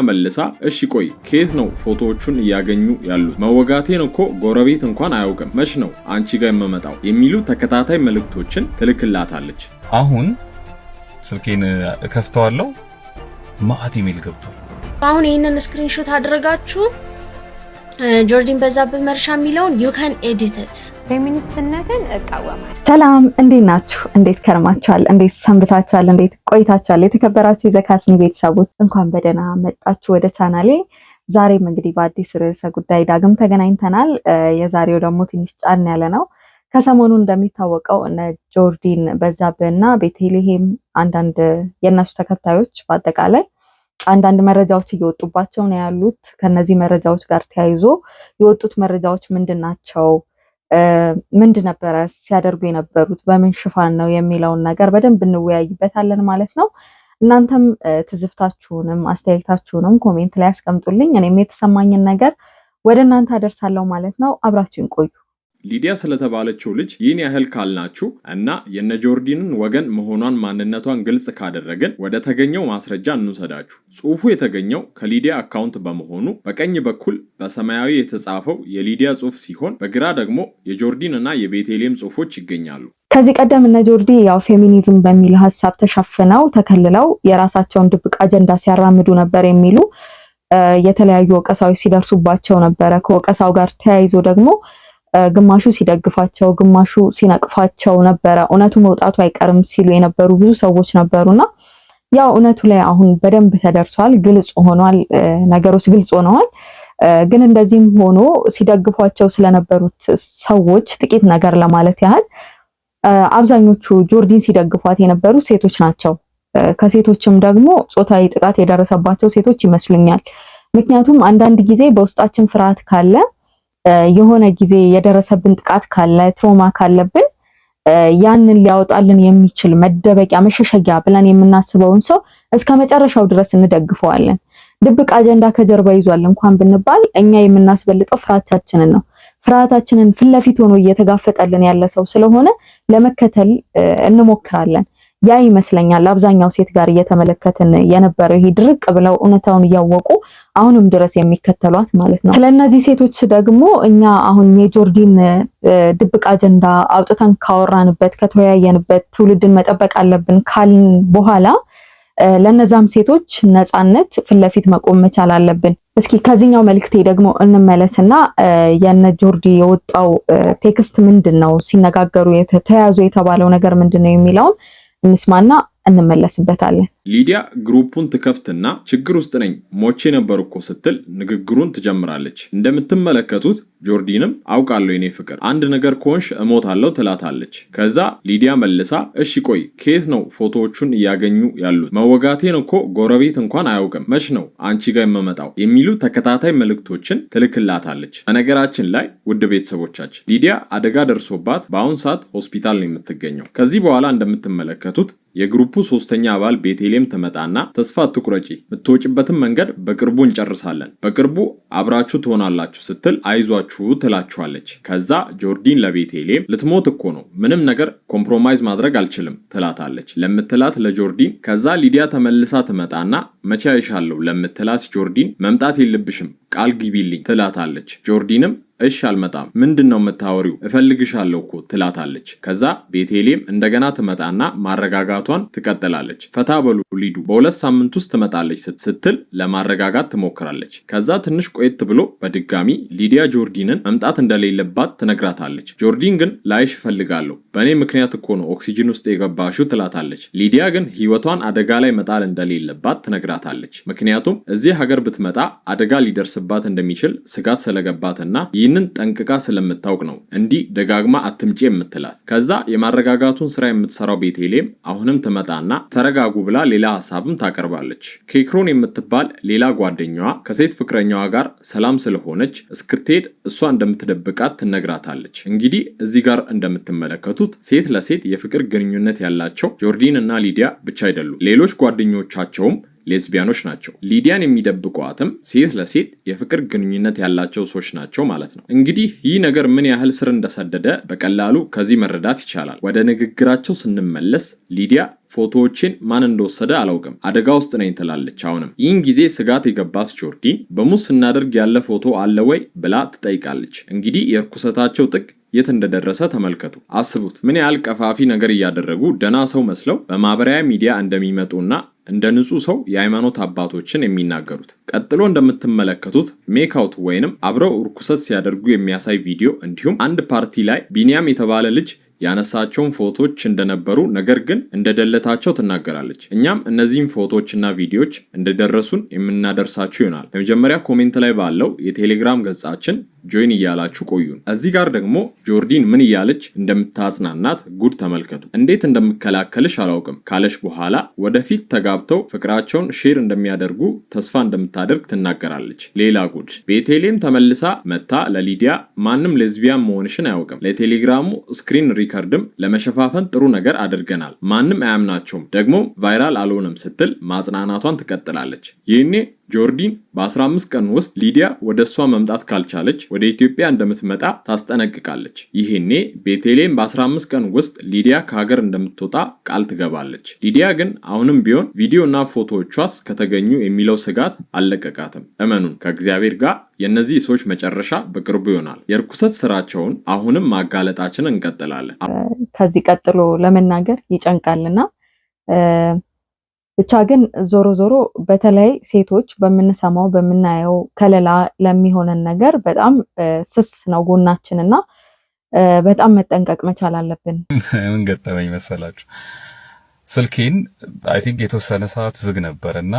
መልሳ እሺ ቆይ ከየት ነው ፎቶዎቹን እያገኙ ያሉት? መወጋቴን እኮ ጎረቤት እንኳን አያውቅም። መች ነው አንቺ ጋር የምመጣው? የሚሉ ተከታታይ መልእክቶችን ትልክላታለች። አሁን ስልኬን እከፍተዋለሁ፣ ማአት ኢሜል ገብቷል። አሁን ይህንን screenshot አድርጋችሁ ጆርዲን በዛብህ መርሻ የሚለውን you can edit it። ፌሚኒስትነትን እቃወማለሁ። ሰላም፣ እንዴት ናችሁ? እንዴት ከርማችኋል? እንዴት ሰንብታችኋል? እንዴት ቆይታችኋል? የተከበራችሁ የዘካስኒ ቤተሰቦች፣ እንኳን በደህና መጣችሁ ወደ ቻናሌ። ዛሬም እንግዲህ በአዲስ ርዕሰ ጉዳይ ዳግም ተገናኝተናል። የዛሬው ደግሞ ትንሽ ጫን ያለ ነው። ከሰሞኑ እንደሚታወቀው እነ ጆርዲን በዛብህ እና ቤተልሔም፣ አንዳንድ የእነሱ ተከታዮች በአጠቃላይ አንዳንድ መረጃዎች እየወጡባቸው ነው ያሉት። ከነዚህ መረጃዎች ጋር ተያይዞ የወጡት መረጃዎች ምንድን ናቸው? ምንድን ነበረ ሲያደርጉ የነበሩት? በምን ሽፋን ነው የሚለውን ነገር በደንብ እንወያይበታለን ማለት ነው። እናንተም ትዝብታችሁንም አስተያየታችሁንም comment ላይ አስቀምጡልኝ። እኔም የተሰማኝን ነገር ወደ እናንተ አደርሳለሁ ማለት ነው። አብራችሁን ቆዩ። ሊዲያ ስለተባለችው ልጅ ይህን ያህል ካልናችሁ እና የነ ጆርዲንን ወገን መሆኗን ማንነቷን ግልጽ ካደረግን ወደ ተገኘው ማስረጃ እንውሰዳችሁ። ጽሑፉ የተገኘው ከሊዲያ account በመሆኑ በቀኝ በኩል በሰማያዊ የተጻፈው የሊዲያ ጽሑፍ ሲሆን በግራ ደግሞ የጆርዲን እና የቤቴሌም ጽሑፎች ይገኛሉ። ከዚህ ቀደም እነ ጆርዲ ያው ፌሚኒዝም በሚል ሀሳብ ተሸፍነው ተከልለው የራሳቸውን ድብቅ አጀንዳ ሲያራምዱ ነበር የሚሉ የተለያዩ ወቀሳዎች ሲደርሱባቸው ነበረ። ከወቀሳው ጋር ተያይዞ ደግሞ ግማሹ ሲደግፋቸው፣ ግማሹ ሲነቅፋቸው ነበረ። እውነቱ መውጣቱ አይቀርም ሲሉ የነበሩ ብዙ ሰዎች ነበሩና ያው እውነቱ ላይ አሁን በደንብ ተደርሷል፣ ግልጽ ሆኗል፣ ነገሮች ግልጽ ሆነዋል። ግን እንደዚህም ሆኖ ሲደግፏቸው ስለነበሩት ሰዎች ጥቂት ነገር ለማለት ያህል፣ አብዛኞቹ ጆርዲን ሲደግፏት የነበሩ ሴቶች ናቸው። ከሴቶችም ደግሞ ጾታዊ ጥቃት የደረሰባቸው ሴቶች ይመስሉኛል። ምክንያቱም አንዳንድ ጊዜ በውስጣችን ፍርሃት ካለ፣ የሆነ ጊዜ የደረሰብን ጥቃት ካለ፣ trauma ካለብን፣ ያንን ሊያወጣልን የሚችል መደበቂያ መሸሸጊያ ብለን የምናስበውን ሰው እስከ መጨረሻው ድረስ እንደግፈዋለን። ድብቅ አጀንዳ ከጀርባ ይዟል እንኳን ብንባል እኛ የምናስበልጠው ፍራቻችንን ነው። ፍርሃታችንን ፊት ለፊት ሆኖ እየተጋፈጠልን ያለ ሰው ስለሆነ ለመከተል እንሞክራለን። ያ ይመስለኛል አብዛኛው ሴት ጋር እየተመለከትን የነበረው፣ ይሄ ድርቅ ብለው እውነታውን እያወቁ አሁንም ድረስ የሚከተሏት ማለት ነው። ስለነዚህ ሴቶች ደግሞ እኛ አሁን የጆርዲን ድብቅ አጀንዳ አውጥተን ካወራንበት፣ ከተወያየንበት፣ ትውልድን መጠበቅ አለብን ካልን በኋላ ለነዛም ሴቶች ነፃነት ፊት ለፊት መቆም መቻል አለብን። እስኪ ከዚህኛው መልእክቴ ደግሞ እንመለስና የነ ጆርዲ የወጣው text ምንድን ነው፣ ሲነጋገሩ ተያዙ የተባለው ነገር ምንድን ነው የሚለውን እንስማና እንመለስበታለን። ሊዲያ group ኡን ትከፍትና ችግር ውስጥ ነኝ፣ ሞቼ ነበር እኮ ስትል ንግግሩን ትጀምራለች። እንደምትመለከቱት ጆርዲንም አውቃለሁ የኔ ፍቅር፣ አንድ ነገር ከሆንሽ እሞታለሁ ትላታለች። ከዛ ሊዲያ መልሳ እሺ ቆይ ከየት ነው ፎቶዎቹን እያገኙ ያሉት? መወጋቴን እኮ ጎረቤት እንኳን አያውቅም። መች ነው አንቺ ጋር የምመጣው? የሚሉ ተከታታይ መልእክቶችን ትልክላታለች። በነገራችን ላይ ውድ ቤተሰቦቻችን፣ ሊዲያ አደጋ ደርሶባት በአሁን ሰዓት ሆስፒታል ነው የምትገኘው። ከዚህ በኋላ እንደምትመለከቱት የ group ኡ ሶስተኛ አባል ቤቴሌም ትመጣና ተስፋ አትቁረጪ፣ የምትወጭበትን መንገድ በቅርቡ እንጨርሳለን፣ በቅርቡ አብራችሁ ትሆናላችሁ ስትል አይዟችሁ ትላችኋለች። ከዛ ጆርዲን ለቤቴሌም ልትሞት እኮ ነው፣ ምንም ነገር compromise ማድረግ አልችልም ትላታለች ለምትላት ለጆርዲን። ከዛ ሊዲያ ተመልሳ ትመጣና መቼ አይሻለሁ ለምትላት ጆርዲን መምጣት የለብሽም፣ ቃል ግቢልኝ ትላታለች። ጆርዲንም እሺ አልመጣም፣ ምንድን ነው የምታወሪው? እፈልግሻለሁ እኮ ትላታለች። ከዛ ቤቴሌም እንደገና ትመጣና ማረጋጋቷን ትቀጥላለች። ፈታ በሉ ሊዱ በ2 ሳምንት ውስጥ ትመጣለች ስትል ለማረጋጋት ትሞክራለች። ከዛ ትንሽ ቆየት ብሎ በድጋሚ ሊዲያ ጆርዲንን መምጣት እንደሌለባት ትነግራታለች። ጆርዲን ግን ላይሽ እፈልጋለሁ፣ በእኔ ምክንያት እኮ ነው ኦክሲጅን ውስጥ የገባሽው ትላታለች። ሊዲያ ግን ህይወቷን አደጋ ላይ መጣል እንደሌለባት ትነግራታለች። ምክንያቱም እዚህ ሀገር ብትመጣ አደጋ ሊደርስባት እንደሚችል ስጋት ስለገባትና ይህንን ጠንቅቃ ስለምታውቅ ነው እንዲህ ደጋግማ አትምጪ የምትላት። ከዛ የማረጋጋቱን ስራ የምትሰራው ቤቴሌም አሁንም ትመጣና ተረጋጉ ብላ ሌላ ሀሳብም ታቀርባለች። ኬክሮን የምትባል ሌላ ጓደኛዋ ከሴት ፍቅረኛዋ ጋር ሰላም ስለሆነች እስክትሄድ እሷ እንደምትደብቃት ትነግራታለች። እንግዲህ እዚህ ጋር እንደምትመለከቱት ሴት ለሴት የፍቅር ግንኙነት ያላቸው ጆርዲን እና ሊዲያ ብቻ አይደሉም። ሌሎች ጓደኞቻቸውም ሌዝቢያኖች ናቸው። ሊዲያን የሚደብቋትም ሴት ለሴት የፍቅር ግንኙነት ያላቸው ሰዎች ናቸው ማለት ነው። እንግዲህ ይህ ነገር ምን ያህል ስር እንደሰደደ በቀላሉ ከዚህ መረዳት ይቻላል። ወደ ንግግራቸው ስንመለስ ሊዲያ "ፎቶዎችን ማን እንደወሰደ አላውቅም፣ አደጋ ውስጥ ነኝ" ትላለች። አሁንም ይህን ጊዜ ስጋት የገባት ጆርዲን "በሙስ ስናደርግ ያለ ፎቶ አለ ወይ?" ብላ ትጠይቃለች። እንግዲህ የርኩሰታቸው ጥግ የት እንደደረሰ ተመልከቱ። አስቡት ምን ያህል ቀፋፊ ነገር እያደረጉ ደህና ሰው መስለው በማህበራዊ ሚዲያ እንደሚመጡና እንደ ንጹህ ሰው የሃይማኖት አባቶችን የሚናገሩት። ቀጥሎ እንደምትመለከቱት make out ወይንም አብረው ርኩሰት ሲያደርጉ የሚያሳይ ቪዲዮ እንዲሁም አንድ ፓርቲ ላይ ቢኒያም የተባለ ልጅ ያነሳቸውን ፎቶዎች እንደነበሩ ነገር ግን እንደደለታቸው ትናገራለች። እኛም እነዚህን ፎቶዎችና ቪዲዮዎች እንደደረሱን የምናደርሳችሁ ይሆናል። በመጀመሪያ comment ላይ ባለው የቴሌግራም ገጻችን join እያላችሁ ቆዩን። እዚህ ጋር ደግሞ ጆርዲን ምን እያለች እንደምታጽናናት ጉድ ተመልከቱ። "እንዴት እንደምከላከልሽ አላውቅም" ካለች በኋላ ወደፊት ተጋብተው ፍቅራቸውን share እንደሚያደርጉ ተስፋ እንደምታደርግ ትናገራለች። ሌላ ጉድ። ቤቴሌም ተመልሳ መጥታ ለሊዲያ "ማንም ሌዝቢያን መሆንሽን አያውቅም፣ ለቴሌግራሙ screen record ም ለመሸፋፈን ጥሩ ነገር አድርገናል፣ ማንም አያምናቸውም፣ ደግሞ viral አልሆነም" ስትል ማጽናናቷን ትቀጥላለች። ይህኔ ጆርዲን በ15 ቀን ውስጥ ሊዲያ ወደ እሷ መምጣት ካልቻለች ወደ ኢትዮጵያ እንደምትመጣ ታስጠነቅቃለች። ይህኔ ቤቴሌም በ15 ቀን ውስጥ ሊዲያ ከሀገር እንደምትወጣ ቃል ትገባለች። ሊዲያ ግን አሁንም ቢሆን ቪዲዮ እና ፎቶዎቿስ ከተገኙ የሚለው ስጋት አልለቀቃትም። እመኑን፣ ከእግዚአብሔር ጋር የእነዚህ ሰዎች መጨረሻ በቅርቡ ይሆናል። የርኩሰት ስራቸውን አሁንም ማጋለጣችንን እንቀጥላለን። ከዚህ ቀጥሎ ለመናገር ይጨንቃልና ብቻ ግን ዞሮ ዞሮ በተለይ ሴቶች በምንሰማው በምናየው ከለላ ለሚሆነን ነገር በጣም ስስ ነው ጎናችን እና በጣም መጠንቀቅ መቻል አለብን። ምን ገጠመኝ መሰላችሁ? ስልኬን I think የተወሰነ ሰዓት ዝግ ነበር እና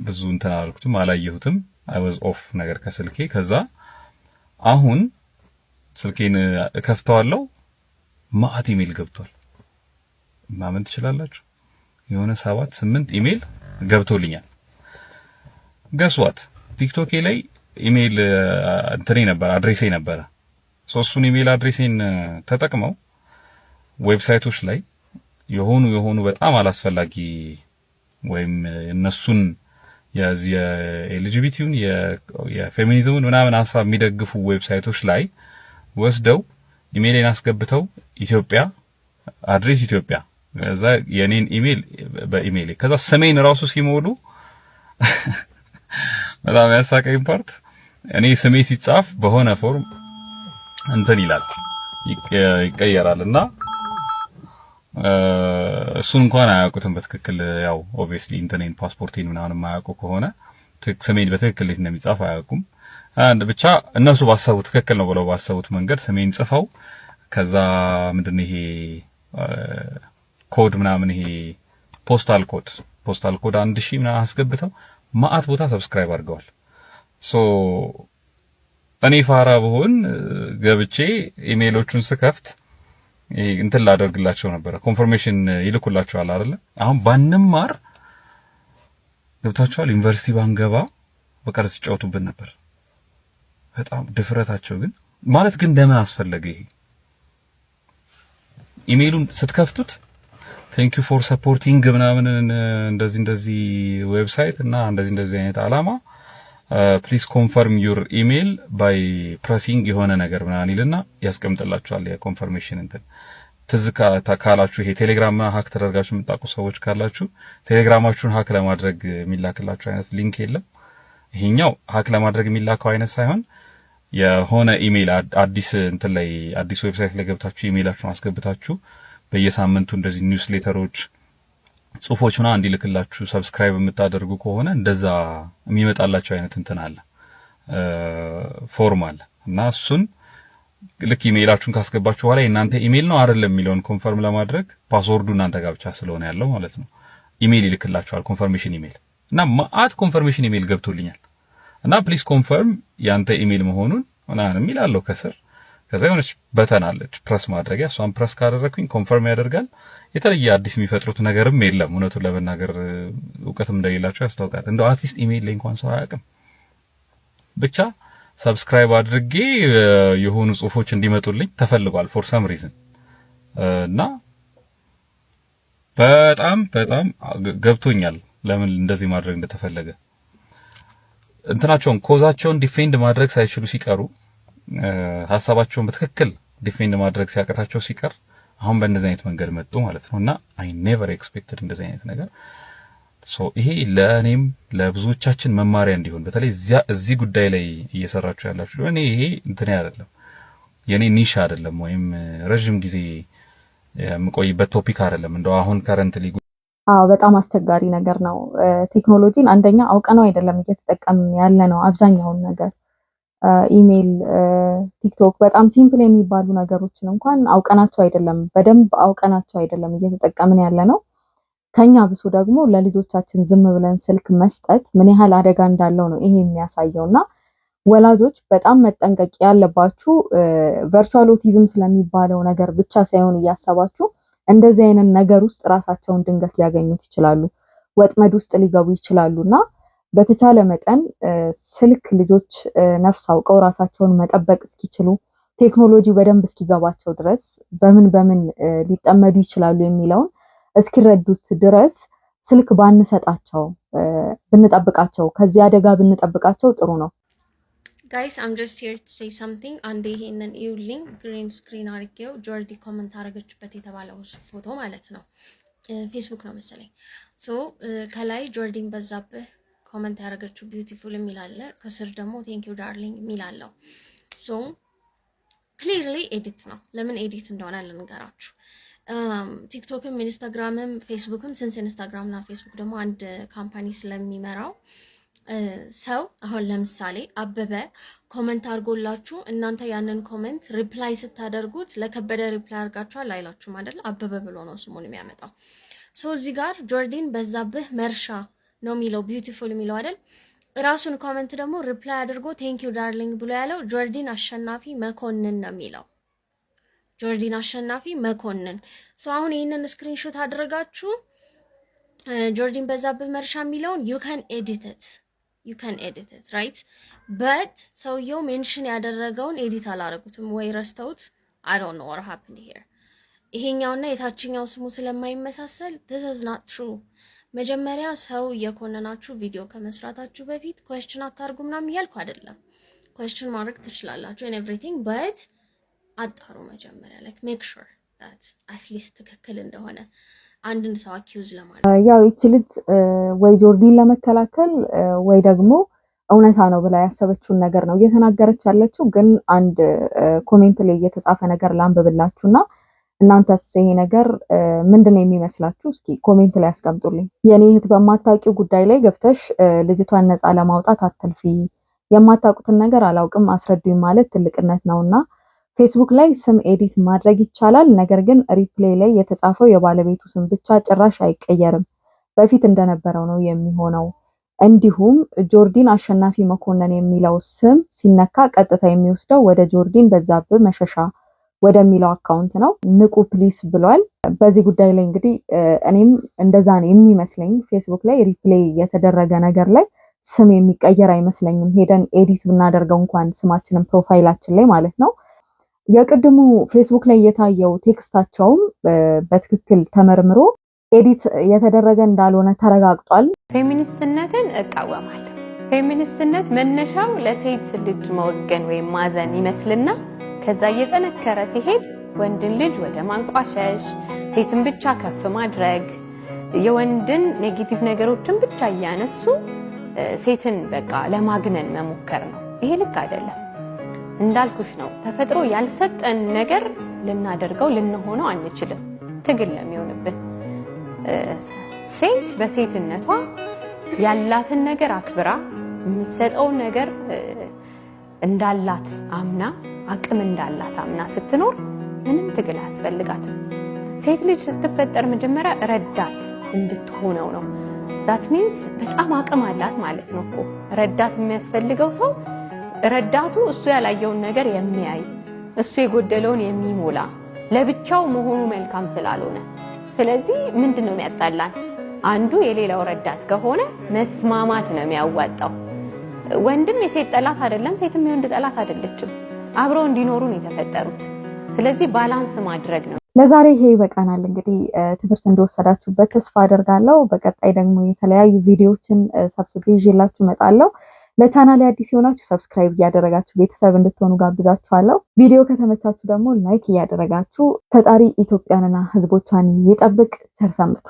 ብዙ እንትን አላልኩትም፣ አላየሁትም። I was off ነገር ከስልኬ። ከዛ አሁን ስልኬን እከፍተዋለሁ፣ ማአት ኢሜል ገብቷል። ማመን ትችላላችሁ? የሆነ ሰባት ስምንት ኢሜል ገብቶልኛል። Guess what? ቲክቶኬ ላይ ኢሜል እንትኔ ነበር፣ address ኤ ነበረ። So እሱን email address ኤን ተጠቅመው website ኦች ላይ የሆኑ የሆኑ በጣም አላስፈላጊ ወይም እነሱን የዚህ የ LGBT ውን የ feminism ኡን ምናምን ሀሳብ የሚደግፉ website ኦች ላይ ወስደው ኢሜይሌን አስገብተው ኢትዮጵያ address ኢትዮጵያ፣ ከዛ የኔን ኢሜይል በኢሜይሌ፣ ከዛ ስሜን ራሱ ሲሞሉ በጣም ያሳቀኝ part እኔ ስሜ ሲጻፍ በሆነ form እንትን ይላል፣ ይቀየራል እና እሱን እንኳን አያውቁትም በትክክል። ያው obviously እንትኔን ፓስፖርቴን ምናምን የማያውቁ ከሆነ ስሜን በትክክል እንዴት እንደሚጻፍ አያውቁም። አንድ ብቻ እነሱ ባሰቡት፣ ትክክል ነው ብለው ባሰቡት መንገድ ስሜን ጽፈው ከዛ ምንድን ይሄ ኮድ ምናምን ይሄ postal code 1000 ምናምን አስገብተው ማአት ቦታ subscribe አድርገዋል። So እኔ ፋራ ብሆን ገብቼ ኢሜይሎቹን ስከፍት እንትን ላደርግላቸው ነበረ። Confirmation ይልኩላቸዋል አይደለ? አሁን ባንማር፣ ገብታችኋል። ዩኒቨርሲቲ ባንገባ በቃ ሲጫወቱብን ነበር። በጣም ድፍረታቸው ግን ማለት ግን ለምን አስፈለገ ይሄ? ኢሜይሉን ስትከፍቱት "Thank you for supporting" ምናምን እንደዚህ እንደዚህ website እና እንደዚህ እንደዚህ አይነት አላማ፣ "Please confirm your email by pressing" የሆነ ነገር ምናምን ይልና ያስቀምጥላችኋል። የ confirmation እንትን ትዝ ካላችሁ ይሄ ቴሌግራም hack ተደርጋችሁ የምታውቁ ሰዎች ካላችሁ ቴሌግራማችሁን hack ለማድረግ የሚላክላችሁ አይነት link የለም። ይሄኛው hack ለማድረግ የሚላከው አይነት ሳይሆን የሆነ ኢሜይል አዲስ እንትን ላይ፣ አዲስ website ላይ ገብታችሁ ኢሜይላችሁን አስገብታችሁ በየሳምንቱ እንደዚህ newsletter ኦች፣ ጽሁፎች ምናምን እንዲልክላችሁ subscribe የምታደርጉ ከሆነ እንደዛ የሚመጣላችሁ አይነት እንትን አለ፣ form አለ እና እሱን ልክ ኢሜይላችሁን ካስገባችሁ በኋላ የእናንተ ኢሜይል ነው አይደለም የሚለውን confirm ለማድረግ፣ password ኡ እናንተ ጋር ብቻ ስለሆነ ያለው ማለት ነው፣ ኢሜይል ይልክላችኋል፣ confirmation email። እና መአት confirmation email ገብቶልኛል እና "Please confirm ያንተ ኢሜይል መሆኑን" ምናምን የሚል አለው ከስር። ከዛ የሆነች button አለች ፕረስ ማድረጊያ፣ እሷን ፕረስ ካደረግኩኝ confirm ያደርጋል። የተለየ አዲስ የሚፈጥሩት ነገርም የለም። እውነቱን ለመናገር እውቀትም እንደሌላቸው ያስታውቃል። እንደው at least email ላይ እንኳን ሰው አያውቅም። ብቻ subscribe አድርጌ የሆኑ ጽሁፎች እንዲመጡልኝ ተፈልጓል for some reason እና በጣም በጣም ገብቶኛል። ለምን እንደዚህ ማድረግ እንደተፈለገ እንትናቸውን cause ኣቸውን defend ማድረግ ሳይችሉ ሲቀሩ፣ ሀሳባቸውን በትክክል defend ማድረግ ሲያቅታቸው ሲቀር አሁን በእንደዚህ አይነት መንገድ መጡ ማለት ነው። እና I never expected እንደዚህ አይነት ነገር። So ይሄ ለእኔም ለብዙዎቻችን መማሪያ እንዲሆን፣ በተለይ እዚህ ጉዳይ ላይ እየሰራችሁ ያላችሁ፣ እኔ ይሄ እንትን አይደለም፣ የኔ niche አይደለም፣ ወይም ረዥም ጊዜ የምቆይበት topic አይደለም። እንደው አሁን currently አዎ፣ በጣም አስቸጋሪ ነገር ነው። ቴክኖሎጂን አንደኛ አውቀነው አይደለም እየተጠቀምን ያለ ነው። አብዛኛውን ነገር ኢሜይል፣ ቲክቶክ፣ በጣም simple የሚባሉ ነገሮችን እንኳን አውቀናቸው አይደለም፣ በደንብ አውቀናቸው አይደለም እየተጠቀምን ያለ ነው። ከኛ ብሶ ደግሞ ለልጆቻችን ዝም ብለን ስልክ መስጠት ምን ያህል አደጋ እንዳለው ነው ይሄ የሚያሳየው። እና ወላጆች በጣም መጠንቀቅ ያለባችሁ virtual autism ስለሚባለው ነገር ብቻ ሳይሆን እያሰባችሁ እንደዚህ አይነት ነገር ውስጥ ራሳቸውን ድንገት ሊያገኙት ይችላሉ፣ ወጥመድ ውስጥ ሊገቡ ይችላሉ። እና በተቻለ መጠን ስልክ ልጆች ነፍስ አውቀው ራሳቸውን መጠበቅ እስኪችሉ፣ ቴክኖሎጂ በደንብ እስኪገባቸው ድረስ፣ በምን በምን ሊጠመዱ ይችላሉ የሚለውን እስኪረዱት ድረስ ስልክ ባንሰጣቸው፣ ብንጠብቃቸው፣ ከዚህ አደጋ ብንጠብቃቸው ጥሩ ነው። Guys, I'm just here to say something። አንዴ ይሄንን እዩልኝ። Green screen አድርጌው ጆርዲ comment አደረገችበት የተባለው ፎቶ ማለት ነው። ፌስቡክ ነው መሰለኝ። So ከላይ ጆርዲን በዛብህ comment ያደረገችው beautiful የሚል አለ። ከስር ደግሞ thank you darling የሚል አለው። So clearly edit ነው። ለምን edit እንደሆነ ልንገራችሁ። ቲክቶክም ኢንስታግራምም ፌስቡክም፣ since ኢንስታግራም እና ፌስቡክ ደግሞ አንድ company ስለሚመራው፣ ሰው አሁን ለምሳሌ አበበ comment አድርጎላችሁ እናንተ ያንን comment reply ስታደርጉት ለከበደ reply አድርጋችኋል አይላችሁም አይደል? አበበ ብሎ ነው ስሙን የሚያመጣው። So እዚህ ጋር ጆርዲን በዛብህ መርሻ ነው የሚለው beautiful የሚለው አይደል? ራሱን comment ደግሞ reply አድርጎ thank you darling ብሎ ያለው ጆርዲን አሸናፊ መኮንን ነው የሚለው፣ ጆርዲን አሸናፊ መኮንን። So አሁን ይህንን screenshot አድርጋችሁ ጆርዲን በዛብህ መርሻ የሚለውን you can edit it, you can edit it, right? But ሰውየው mention ያደረገውን edit አላረጉትም ወይ ረስተውት፣ I don't know what happened here። ይሄኛውና የታችኛው ስሙ ስለማይመሳሰል this is not true። መጀመሪያ ሰው እየኮነናችሁ ቪዲዮ ከመስራታችሁ በፊት question አታርጉ ምናምን እያልኩ አይደለም። Question ማድረግ ትችላላችሁ and everything, but አጣሩ መጀመሪያ፣ like make sure that at least ትክክል እንደሆነ አንድን ሰው accuse ለማድረግ። ያው ይቺ ልጅ ወይ ጆርዲን ለመከላከል ወይ ደግሞ እውነታ ነው ብላ ያሰበችውን ነገር ነው እየተናገረች ያለችው። ግን አንድ comment ላይ የተጻፈ ነገር ላንብብላችሁና እናንተስ ይሄ ነገር ምንድን ነው የሚመስላችሁ? እስኪ comment ላይ አስቀምጡልኝ። የኔ እህት፣ በማታውቂው ጉዳይ ላይ ገብተሽ ልጅቷን ነፃ ለማውጣት አትልፊ። የማታውቁትን ነገር አላውቅም አስረዱኝ ማለት ትልቅነት ነውና ፌስቡክ ላይ ስም edit ማድረግ ይቻላል። ነገር ግን reply ላይ የተጻፈው የባለቤቱ ስም ብቻ ጭራሽ አይቀየርም። በፊት እንደነበረው ነው የሚሆነው። እንዲሁም ጆርዲን አሸናፊ መኮንን የሚለው ስም ሲነካ ቀጥታ የሚወስደው ወደ ጆርዲን በዛብህ መሸሻ ወደሚለው account ነው። ንቁ please ብሏል። በዚህ ጉዳይ ላይ እንግዲህ እኔም እንደዛ ነው የሚመስለኝ። ፌስቡክ ላይ reply የተደረገ ነገር ላይ ስም የሚቀየር አይመስለኝም። ሄደን edit ብናደርገው እንኳን ስማችንን profile ኣችን ላይ ማለት ነው። የቅድሙ ፌስቡክ ላይ የታየው text ኣቸውም በትክክል ተመርምሮ edit የተደረገ እንዳልሆነ ተረጋግጧል። ፌሚኒስትነትን እቃወማለሁ። ፌሚኒስትነት መነሻው ለሴት ልጅ መወገን ወይም ማዘን ይመስልና ከዛ እየጠነከረ ሲሄድ ወንድን ልጅ ወደ ማንቋሸሽ፣ ሴትን ብቻ ከፍ ማድረግ፣ የወንድን negative ነገሮችን ብቻ እያነሱ ሴትን በቃ ለማግነን መሞከር ነው። ይሄ ልክ አይደለም። እንዳልኩሽ ነው። ተፈጥሮ ያልሰጠን ነገር ልናደርገው ልንሆነው አንችልም። ትግል ነው የሚሆንብን። ሴት በሴትነቷ ያላትን ነገር አክብራ፣ የምትሰጠውን ነገር እንዳላት አምና፣ አቅም እንዳላት አምና ስትኖር ምንም ትግል አያስፈልጋትም። ሴት ልጅ ስትፈጠር መጀመሪያ ረዳት እንድትሆነው ነው። That means በጣም አቅም አላት ማለት ነው እኮ። ረዳት የሚያስፈልገው ሰው ረዳቱ እሱ ያላየውን ነገር የሚያይ፣ እሱ የጎደለውን የሚሞላ፣ ለብቻው መሆኑ መልካም ስላልሆነ፣ ስለዚህ ምንድን ነው የሚያጣላን? አንዱ የሌላው ረዳት ከሆነ መስማማት ነው የሚያዋጣው። ወንድም የሴት ጠላት አይደለም፣ ሴትም የወንድ ጠላት አይደለችም። አብረው እንዲኖሩ ነው የተፈጠሩት። ስለዚህ balance ማድረግ ነው። ለዛሬ ይሄ ይበቃናል። እንግዲህ ትምህርት እንደወሰዳችሁበት ተስፋ አደርጋለሁ። በቀጣይ ደግሞ የተለያዩ ቪዲዮዎችን ሰብስቤ ይዤላችሁ እመጣለሁ። ለቻናሌ አዲስ የሆናችሁ subscribe እያደረጋችሁ ቤተሰብ እንድትሆኑ ጋብዛችኋለሁ። ቪዲዮ ከተመቻችሁ ደግሞ like እያደረጋችሁ፣ ፈጣሪ ኢትዮጵያንና ሕዝቦቿን ይጠብቅ። ቸር ሰንብቱ።